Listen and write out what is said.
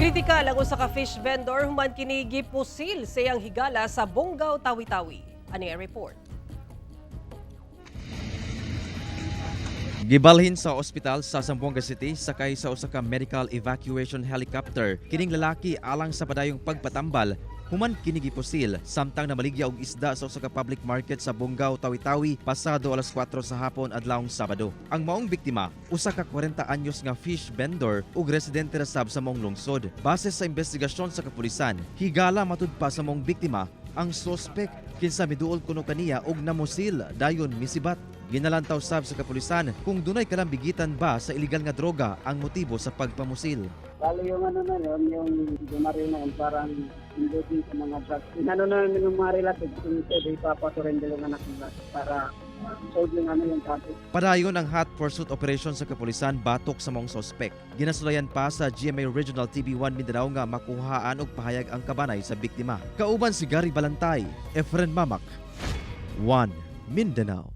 Kritikal ang usa ka fish vendor human kini gipusil sa iyang higala sa Bongao, Tawi-Tawi. Ani ang report. Gibalhin sa ospital sa Zamboanga City sakay sa usa ka medical evacuation helicopter kining lalaki alang sa padayong pagpatambal human kini gipusil samtang namaligya og isda sa usa ka public market sa Bongao, Tawi-Tawi pasado alas 4 sa hapon adlawng Sabado. Ang maong biktima, usa ka 40 anyos nga fish vendor ug residente ra sab sa maong lungsod. Base sa investigasyon sa kapulisan, higala matud pa sa maong biktima ang sospek kinsa miduol kuno kaniya og namusil, dayon misibat. Ginalantaw sab sa kapulisan kung dunay kalambigitan ba sa iligal nga droga ang motibo sa pagpamusil. Bali yung ano na yun, yung bumaril na yun, parang involved din sa mga drugs. Inano na namin yung mga relatives kung pwede ipapasurrender yung anak nila para solve yung ano yung kaso. Padayon ang hot pursuit operation sa kapulisan batok sa maong sospek. Ginasulayan pa sa GMA Regional TV1 Mindanao nga makuhaan og pahayag ang kabanay sa biktima. Kauban si Gary Balantay, Efren Mamak, 1 Mindanao.